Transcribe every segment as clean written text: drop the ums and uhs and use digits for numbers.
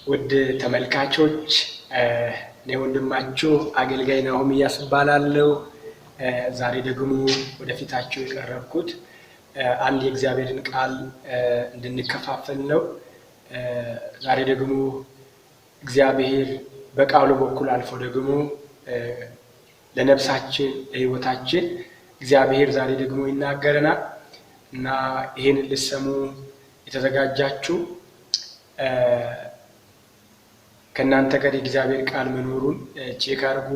ውድ ተመልካቾች፣ እኔ ወንድማችሁ አገልጋይ ናሆም ኢያሱ እባላለሁ። ዛሬ ደግሞ ወደፊታችሁ የቀረብኩት አንድ የእግዚአብሔርን ቃል እንድንከፋፈል ነው። ዛሬ ደግሞ እግዚአብሔር በቃሉ በኩል አልፎ ደግሞ ለነፍሳችን፣ ለሕይወታችን እግዚአብሔር ዛሬ ደግሞ ይናገረናል እና ይህንን ልትሰሙ የተዘጋጃችሁ ከእናንተ ጋር የእግዚአብሔር ቃል መኖሩን check አድርጉ።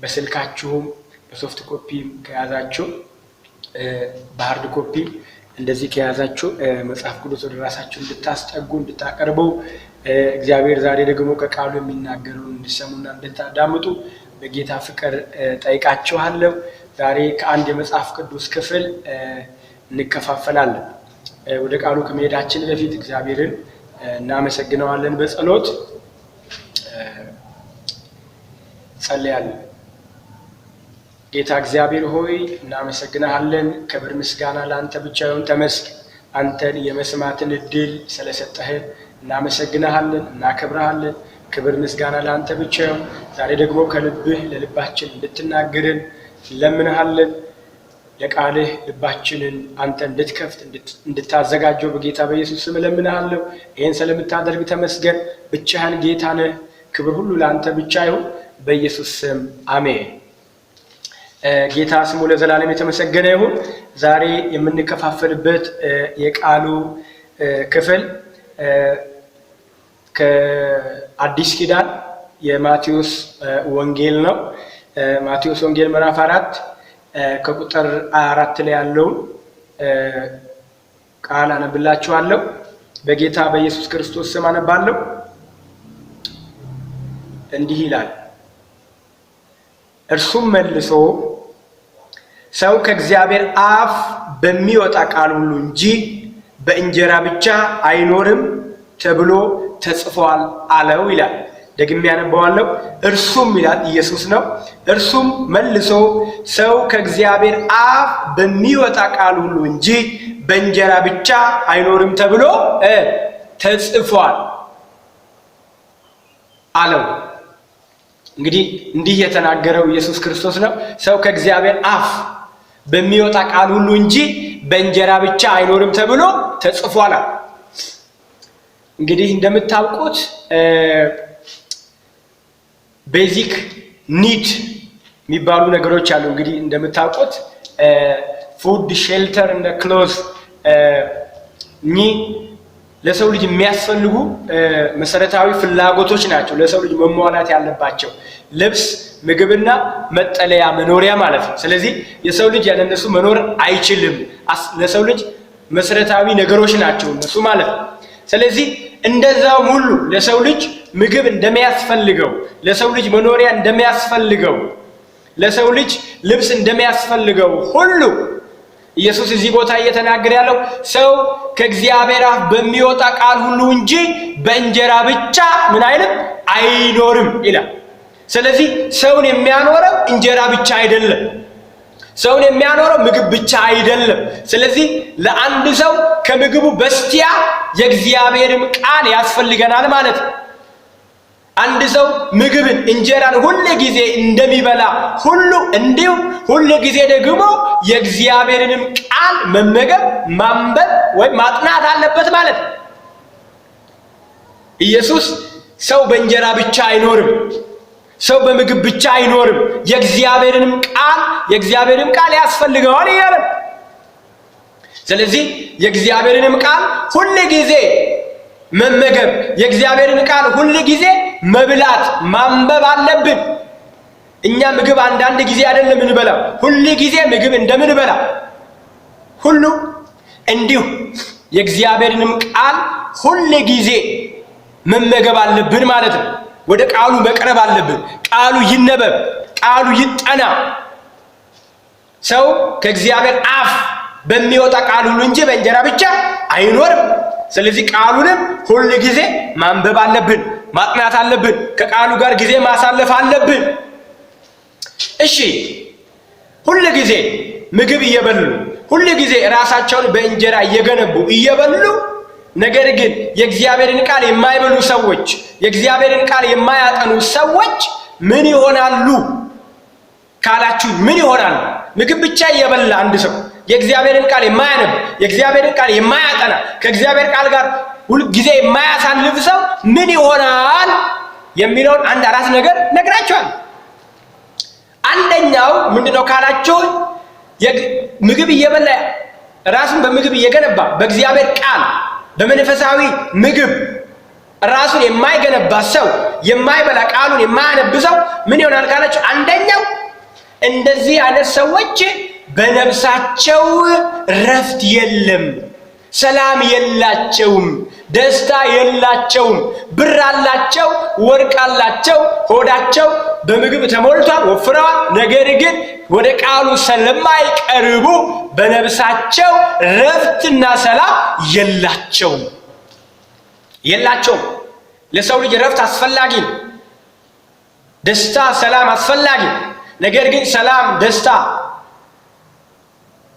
በስልካችሁም በ soft copy ም ከያዛችሁ፣ በ hard copy ም እንደዚህ ከያዛችሁ መጽሐፍ ቅዱስ ወደ ራሳችሁ እንድታስጠጉ፣ እንድታቀርቡ፣ እግዚአብሔር ዛሬ ደግሞ ከቃሉ የሚናገረውን እንድሰሙና እንድታዳምጡ በጌታ ፍቅር ጠይቃችኋለሁ። ዛሬ ከአንድ የመጽሐፍ ቅዱስ ክፍል እንከፋፈላለን። ወደ ቃሉ ከመሄዳችን በፊት እግዚአብሔርን እናመሰግነዋለን። በጸሎት ጸልያለን። ጌታ እግዚአብሔር ሆይ፣ እናመሰግንሃለን። ክብር ምስጋና ለአንተ ብቻ ይሁን። ተመስገን። አንተን የመስማትን እድል ስለሰጠህን እናመሰግንሃለን፣ እናከብረሃለን። ክብር ምስጋና ለአንተ ብቻ ይሁን። ዛሬ ደግሞ ከልብህ ለልባችን እንድትናገርን እንለምንሃለን። ለቃልህ ልባችንን አንተ እንድትከፍት፣ እንድታዘጋጀው በጌታ በኢየሱስ ስም እለምንሃለሁ። ይህን ስለምታደርግ ተመስገን። ብቻህን ጌታ ነህ። ክብር ሁሉ ለአንተ ብቻ ይሁን። በኢየሱስ ስም አሜን። ጌታ ስሙ ለዘላለም የተመሰገነ ይሁን። ዛሬ የምንከፋፈልበት የቃሉ ክፍል ከአዲስ ኪዳን የማቴዎስ ወንጌል ነው። ማቴዎስ ወንጌል ምዕራፍ 4 ከቁጥር 4 ላይ ያለውን ቃል አነብላችኋለሁ። በጌታ በኢየሱስ ክርስቶስ ስም አነባለሁ። እንዲህ ይላል። እርሱም መልሶ “ሰው ከእግዚአብሔር አፍ በሚወጣ ቃል ሁሉ እንጂ በእንጀራ ብቻ አይኖርም ተብሎ ተጽፏል” አለው ይላል። ደግሜ ያነበዋለሁ። እርሱም ይላል፣ ኢየሱስ ነው። እርሱም መልሶ “ሰው ከእግዚአብሔር አፍ በሚወጣ ቃል ሁሉ እንጂ በእንጀራ ብቻ አይኖርም ተብሎ ተጽፏል” አለው። እንግዲህ እንዲህ የተናገረው ኢየሱስ ክርስቶስ ነው። ሰው ከእግዚአብሔር አፍ በሚወጣ ቃል ሁሉ እንጂ በእንጀራ ብቻ አይኖርም ተብሎ ተጽፏል። እንግዲህ እንደምታውቁት basic need የሚባሉ ነገሮች አሉ። እንግዲህ እንደምታውቁት food፣ shelter and clothes፣ እኚህ ለሰው ልጅ የሚያስፈልጉ መሰረታዊ ፍላጎቶች ናቸው። ለሰው ልጅ መሟላት ያለባቸው ልብስ፣ ምግብና መጠለያ፣ መኖሪያ ማለት ነው። ስለዚህ የሰው ልጅ ያለ እነሱ መኖር አይችልም። ለሰው ልጅ መሰረታዊ ነገሮች ናቸው እነሱ ማለት ነው። ስለዚህ እንደዛውም ሁሉ ለሰው ልጅ ምግብ እንደሚያስፈልገው፣ ለሰው ልጅ መኖሪያ እንደሚያስፈልገው፣ ለሰው ልጅ ልብስ እንደሚያስፈልገው ሁሉ ኢየሱስ እዚህ ቦታ እየተናገረ ያለው ሰው ከእግዚአብሔር አፍ በሚወጣ ቃል ሁሉ እንጂ በእንጀራ ብቻ ምን አይልም፣ አይኖርም ይላል። ስለዚህ ሰውን የሚያኖረው እንጀራ ብቻ አይደለም። ሰውን የሚያኖረው ምግብ ብቻ አይደለም። ስለዚህ ለአንድ ሰው ከምግቡ በስቲያ የእግዚአብሔርም ቃል ያስፈልገናል ማለት ነው። አንድ ሰው ምግብን፣ እንጀራን ሁል ጊዜ እንደሚበላ ሁሉ እንዲሁ ሁል ጊዜ ደግሞ የእግዚአብሔርንም ቃል መመገብ፣ ማንበብ ወይም ማጥናት አለበት ማለት ነው። ኢየሱስ ሰው በእንጀራ ብቻ አይኖርም፣ ሰው በምግብ ብቻ አይኖርም፣ የእግዚአብሔርንም ቃል ያስፈልገዋል እያለ። ስለዚህ የእግዚአብሔርንም ቃል ሁል ጊዜ መመገብ፣ የእግዚአብሔርን ቃል ሁል ጊዜ መብላት፣ ማንበብ አለብን። እኛ ምግብ አንዳንድ ጊዜ አይደለም የምንበላው፣ ሁል ጊዜ ምግብ እንደምንበላ ሁሉ እንዲሁ የእግዚአብሔርንም ቃል ሁል ጊዜ መመገብ አለብን ማለት ነው። ወደ ቃሉ መቅረብ አለብን። ቃሉ ይነበብ፣ ቃሉ ይጠና። ሰው ከእግዚአብሔር አፍ በሚወጣ ቃል ሁሉ እንጂ በእንጀራ ብቻ አይኖርም። ስለዚህ ቃሉንም ሁል ጊዜ ማንበብ አለብን፣ ማጥናት አለብን፣ ከቃሉ ጋር ጊዜ ማሳለፍ አለብን። እሺ፣ ሁል ጊዜ ምግብ እየበሉ፣ ሁል ጊዜ ራሳቸውን በእንጀራ እየገነቡ እየበሉ ነገር ግን የእግዚአብሔርን ቃል የማይበሉ ሰዎች፣ የእግዚአብሔርን ቃል የማያጠኑ ሰዎች ምን ይሆናሉ ካላችሁ ምን ይሆናሉ? ምግብ ብቻ እየበላ አንድ ሰው የእግዚአብሔርን ቃል የማያነብ፣ የእግዚአብሔርን ቃል የማያጠና፣ ከእግዚአብሔር ቃል ጋር ሁል ጊዜ የማያሳልፍ ሰው ምን ይሆናል የሚለውን አንድ አራት ነገር ነግራቸዋል። አንደኛው ምንድነው ካላችሁ ምግብ እየበላ ራሱን በምግብ እየገነባ በእግዚአብሔር ቃል በመንፈሳዊ ምግብ ራሱን የማይገነባ ሰው፣ የማይበላ፣ ቃሉን የማያነብ ሰው ምን ይሆናል ካላችሁ አንደኛው እንደዚህ አይነት ሰዎች በነፍሳቸው ረፍት የለም፣ ሰላም የላቸውም፣ ደስታ የላቸውም። ብር አላቸው፣ ወርቅ አላቸው፣ ሆዳቸው በምግብ ተሞልቷል፣ ወፍረዋል። ነገር ግን ወደ ቃሉ ስለማይቀርቡ በነፍሳቸው ረፍትና ሰላም የላቸውም የላቸውም። ለሰው ልጅ ረፍት አስፈላጊ ነው። ደስታ፣ ሰላም አስፈላጊ ነው። ነገር ግን ሰላም፣ ደስታ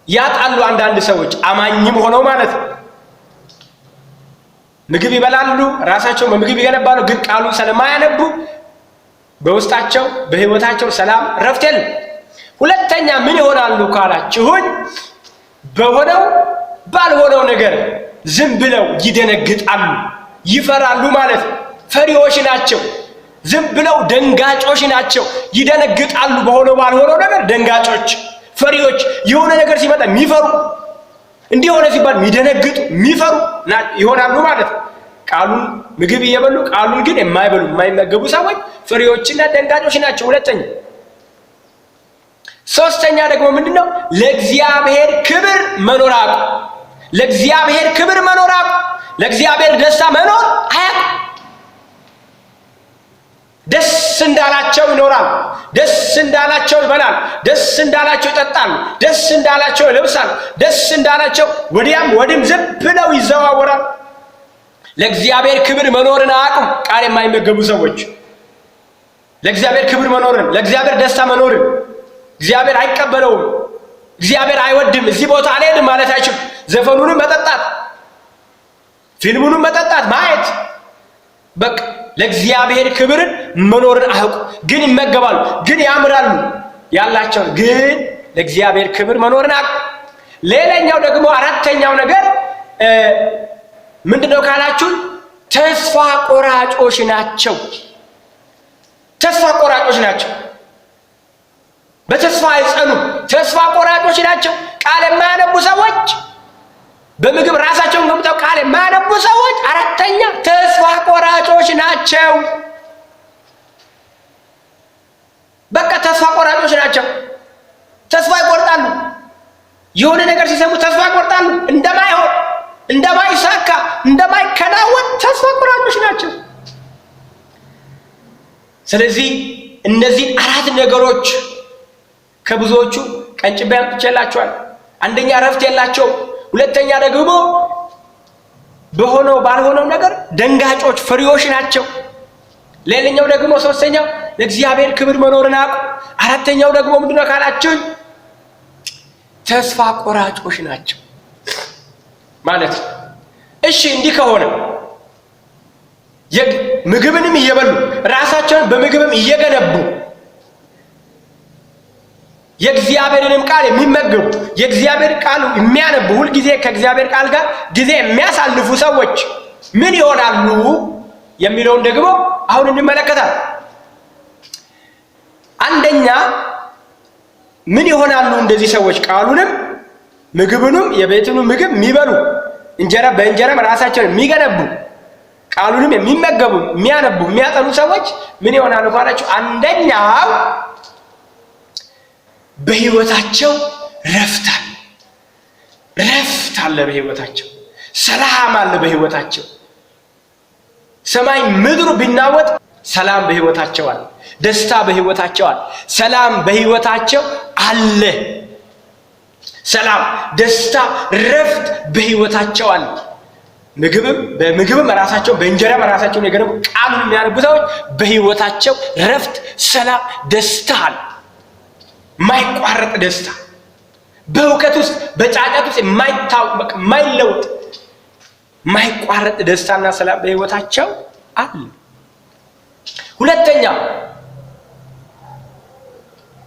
ያጣሉ አንዳንድ ሰዎች አማኝም ሆነው ማለት ነው። ምግብ ይበላሉ፣ ራሳቸውን በምግብ ይገነባሉ። ግን ቃሉን ስለማያነቡ በውስጣቸው በሕይወታቸው ሰላም፣ ረፍት የለም። ሁለተኛ ምን ይሆናሉ ካላችሁኝ በሆነው ባልሆነው ነገር ዝም ብለው ይደነግጣሉ፣ ይፈራሉ ማለት ነው። ፈሪዎች ናቸው። ዝም ብለው ደንጋጮች ናቸው። ይደነግጣሉ። በሆነው ባልሆነው ነገር ደንጋጮች፣ ፈሪዎች፣ የሆነ ነገር ሲመጣ የሚፈሩ፣ እንዲህ ሆነ ሲባል የሚደነግጡ፣ የሚፈሩ ይሆናሉ ማለት ነው። ቃሉን ምግብ እየበሉ ቃሉን ግን የማይበሉ፣ የማይመገቡ ሰዎች ፈሪዎችና ደንጋጮች ናቸው። ሁለተኛ። ሶስተኛ ደግሞ ምንድነው? ለእግዚአብሔር ክብር መኖር አያውቁም። ለእግዚአብሔር ክብር መኖር አያውቁም። ለእግዚአብሔር ደስታ መኖር አያውቁም። ደስ እንዳላቸው ይኖራል። ደስ እንዳላቸው ይበላል። ደስ እንዳላቸው ይጠጣል። ደስ እንዳላቸው ይለብሳል። ደስ እንዳላቸው ወዲያም ወዲም ዝም ብለው ይዘዋወራል። ለእግዚአብሔር ክብር መኖርን አያውቁም። ቃል የማይመገቡ ሰዎች ለእግዚአብሔር ክብር መኖርን፣ ለእግዚአብሔር ደስታ መኖርን እግዚአብሔር አይቀበለውም፣ እግዚአብሔር አይወድም፣ እዚህ ቦታ አልሄድም ማለት አይችልም። ዘፈኑንም መጠጣት፣ ፊልሙንም መጠጣት፣ ማየት፣ በቃ ለእግዚአብሔር ክብርን መኖርን አያውቁ። ግን ይመገባሉ፣ ግን ያምራሉ ያላቸው፣ ግን ለእግዚአብሔር ክብር መኖርን አያውቁ። ሌላኛው ደግሞ አራተኛው ነገር ምንድነው ካላችሁ ተስፋ ቆራጮች ናቸው። ተስፋ ቆራጮች ናቸው። በተስፋ አይጸኑም። ተስፋ ቆራጮች ናቸው። ቃል የማያነቡ ሰዎች፣ በምግብ ራሳቸውን ገምተው ቃል የማያነቡ ሰዎች አራተኛ ተስፋ ቆራጮች ናቸው። በቃ ተስፋ ቆራጮች ናቸው። ተስፋ ይቆርጣሉ። የሆነ ነገር ሲሰሙ ተስፋ ይቆርጣሉ። እንደማይሆን፣ እንደማይሳካ፣ እንደማይከናወን ተስፋ ቆራጮች ናቸው። ስለዚህ እነዚህን አራት ነገሮች ከብዙዎቹ ቀንጭቤ አምጥቼላችኋል። አንደኛ እረፍት የላቸውም። ሁለተኛ ደግሞ በሆነው ባልሆነው ነገር ደንጋጮች፣ ፈሪዎች ናቸው። ሌላኛው ደግሞ ሶስተኛው ለእግዚአብሔር ክብር መኖርን አያውቁ። አራተኛው ደግሞ ምንድነው ካላችሁ ተስፋ ቆራጮች ናቸው ማለት ነው። እሺ እንዲህ ከሆነ ምግብንም እየበሉ ራሳቸውን በምግብም እየገነቡ የእግዚአብሔርንም ቃል የሚመገቡ፣ የእግዚአብሔር ቃል የሚያነቡ፣ ሁልጊዜ ከእግዚአብሔር ቃል ጋር ጊዜ የሚያሳልፉ ሰዎች ምን ይሆናሉ የሚለውን ደግሞ አሁን እንመለከታለን። አንደኛ ምን ይሆናሉ እንደዚህ ሰዎች? ቃሉንም ምግብንም የቤቱንም ምግብ የሚበሉ፣ እንጀራ በእንጀራም ራሳቸውን የሚገነቡ፣ ቃሉንም የሚመገቡ፣ የሚያነቡ፣ የሚያጠኑ ሰዎች ምን ይሆናሉ ካላችሁ አንደኛው በህይወታቸው ረፍት አለ። ረፍት አለ በህይወታቸው፣ ሰላም አለ በህይወታቸው። ሰማይ ምድሩ ቢናወጥ ሰላም በህይወታቸው አለ። ደስታ በህይወታቸው አለ። ሰላም በህይወታቸው አለ። ሰላም፣ ደስታ፣ ረፍት በህይወታቸው አለ። ምግብም በምግብም ራሳቸው በእንጀራም ራሳቸውን የገነቡ ቃሉን የሚያነቡ ሰዎች በህይወታቸው ረፍት፣ ሰላም፣ ደስታ አለ። የማይቋረጥ ደስታ፣ በእውቀት ውስጥ በጫጫት ውስጥ የማይታወቅ የማይለወጥ ማይቋረጥ ደስታና ሰላም በህይወታቸው አለ። ሁለተኛ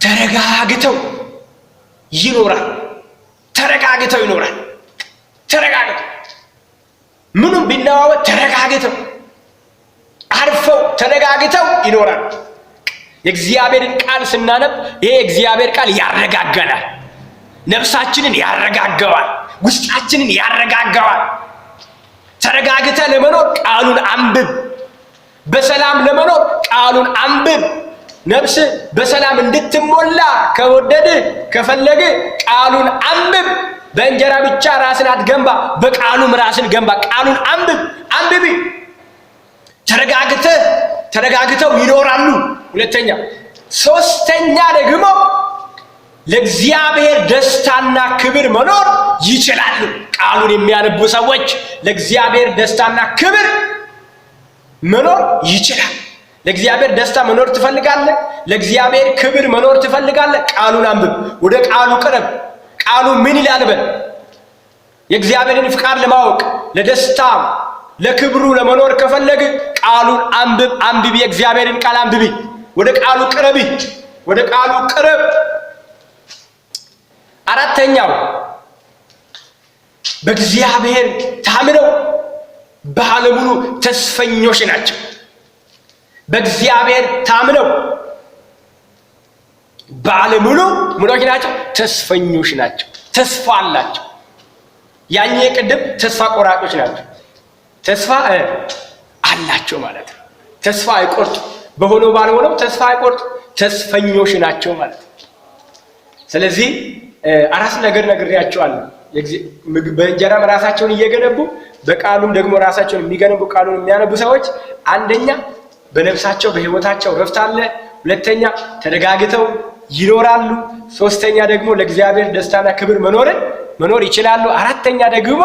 ተረጋግተው ይኖራል። ተረጋግተው ይኖራል። ተረጋግተው ምኑም ቢነዋወጥ ተረጋግተው አርፈው ተረጋግተው ይኖራል። የእግዚአብሔርን ቃል ስናነብ ይሄ የእግዚአብሔር ቃል ያረጋጋናል። ነፍሳችንን ያረጋጋዋል። ውስጣችንን ያረጋጋዋል። ተረጋግተህ ለመኖር ቃሉን አንብብ። በሰላም ለመኖር ቃሉን አንብብ። ነፍስ በሰላም እንድትሞላ ከወደድህ ከፈለግህ ቃሉን አንብብ። በእንጀራ ብቻ ራስን አትገንባ፣ በቃሉም ራስን ገንባ። ቃሉን አንብብ፣ አንብቢ። ተረጋግተህ ተረጋግተው ይኖራሉ። ሁለተኛ። ሶስተኛ ደግሞ ለእግዚአብሔር ደስታና ክብር መኖር ይችላሉ። ቃሉን የሚያነቡ ሰዎች ለእግዚአብሔር ደስታና ክብር መኖር ይችላል። ለእግዚአብሔር ደስታ መኖር ትፈልጋለህ? ለእግዚአብሔር ክብር መኖር ትፈልጋለህ? ቃሉን አንብብ፣ ወደ ቃሉ ቅረብ። ቃሉ ምን ይላል በል። የእግዚአብሔርን ፍቃድ ለማወቅ ለደስታ ለክብሩ ለመኖር ከፈለግ ቃሉን አንብብ፣ አንብቢ። የእግዚአብሔርን ቃል አንብቢ። ወደ ቃሉ ቅረቢ፣ ወደ ቃሉ ቅረብ። አራተኛው በእግዚአብሔር ታምነው ባለሙሉ ተስፈኞች ናቸው። በእግዚአብሔር ታምነው ባለሙሉ ምኖች ናቸው፣ ተስፈኞች ናቸው። ተስፋ አላቸው። ያኛ ቅድም ተስፋ ቆራጮች ናቸው። ተስፋ አላቸው ማለት ነው። ተስፋ አይቆርጡ፣ በሆነው ባልሆነው ተስፋ አይቆርጡ፣ ተስፈኞች ናቸው ማለት ነው። ስለዚህ አራት ነገር ነግሬያቸዋለሁ። በእንጀራም ራሳቸውን እየገነቡ በቃሉም ደግሞ ራሳቸውን የሚገነቡ ቃሉን የሚያነቡ ሰዎች አንደኛ በነፍሳቸው በሕይወታቸው ረፍት አለ። ሁለተኛ ተረጋግተው ይኖራሉ። ሶስተኛ ደግሞ ለእግዚአብሔር ደስታና ክብር መኖርን መኖር ይችላሉ። አራተኛ ደግሞ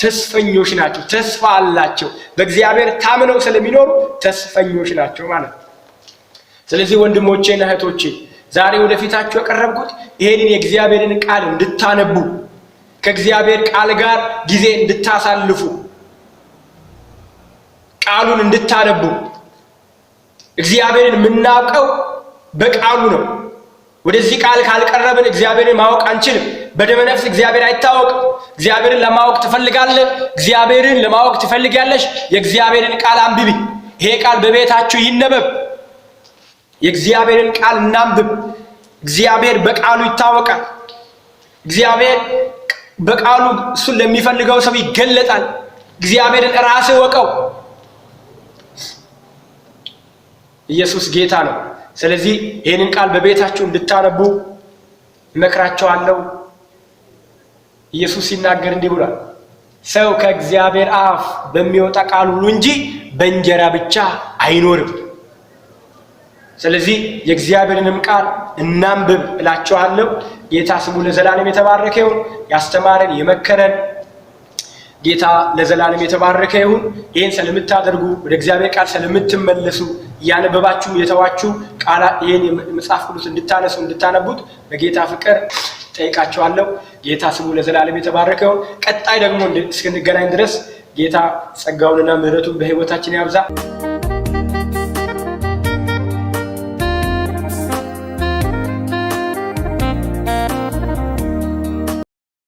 ተስፈኞች ናቸው፣ ተስፋ አላቸው። በእግዚአብሔር ታምነው ስለሚኖሩ ተስፈኞች ናቸው ማለት ነው። ስለዚህ ወንድሞቼና እህቶቼ ዛሬ ወደፊታችሁ ያቀረብኩት ይሄንን የእግዚአብሔርን ቃል እንድታነቡ ከእግዚአብሔር ቃል ጋር ጊዜ እንድታሳልፉ ቃሉን እንድታነቡ። እግዚአብሔርን የምናውቀው በቃሉ ነው። ወደዚህ ቃል ካልቀረብን እግዚአብሔርን ማወቅ አንችልም። በደመ ነፍስ እግዚአብሔር አይታወቅም። እግዚአብሔርን ለማወቅ ትፈልጋለህ? እግዚአብሔርን ለማወቅ ትፈልጊያለሽ? የእግዚአብሔርን ቃል አንብቢ። ይሄ ቃል በቤታችሁ ይነበብ። የእግዚአብሔርን ቃል እናንብብ። እግዚአብሔር በቃሉ ይታወቃል። እግዚአብሔር በቃሉ እሱን ለሚፈልገው ሰው ይገለጣል። እግዚአብሔርን ራስህ ወቀው። ኢየሱስ ጌታ ነው። ስለዚህ ይህንን ቃል በቤታችሁ እንድታነቡ እመክራችኋለሁ። ኢየሱስ ሲናገር እንዲህ ብሏል፣ ሰው ከእግዚአብሔር አፍ በሚወጣ ቃል ሁሉ እንጂ በእንጀራ ብቻ አይኖርም። ስለዚህ የእግዚአብሔርንም ቃል እናንብብ እላችኋለሁ። ጌታ ስሙ ለዘላለም የተባረከ ይሁን። ያስተማረን የመከረን ጌታ ለዘላለም የተባረከ ይሁን። ይህን ስለምታደርጉ ወደ እግዚአብሔር ቃል ስለምትመለሱ እያነበባችሁ የተዋችሁ ቃላ ይህን መጽሐፍ ቅዱስ እንድታነሱ እንድታነቡት በጌታ ፍቅር ጠይቃችኋለሁ። ጌታ ስሙ ለዘላለም የተባረከ ይሁን። ቀጣይ ደግሞ እስክንገናኝ ድረስ ጌታ ጸጋውንና ምሕረቱን በሕይወታችን ያብዛ።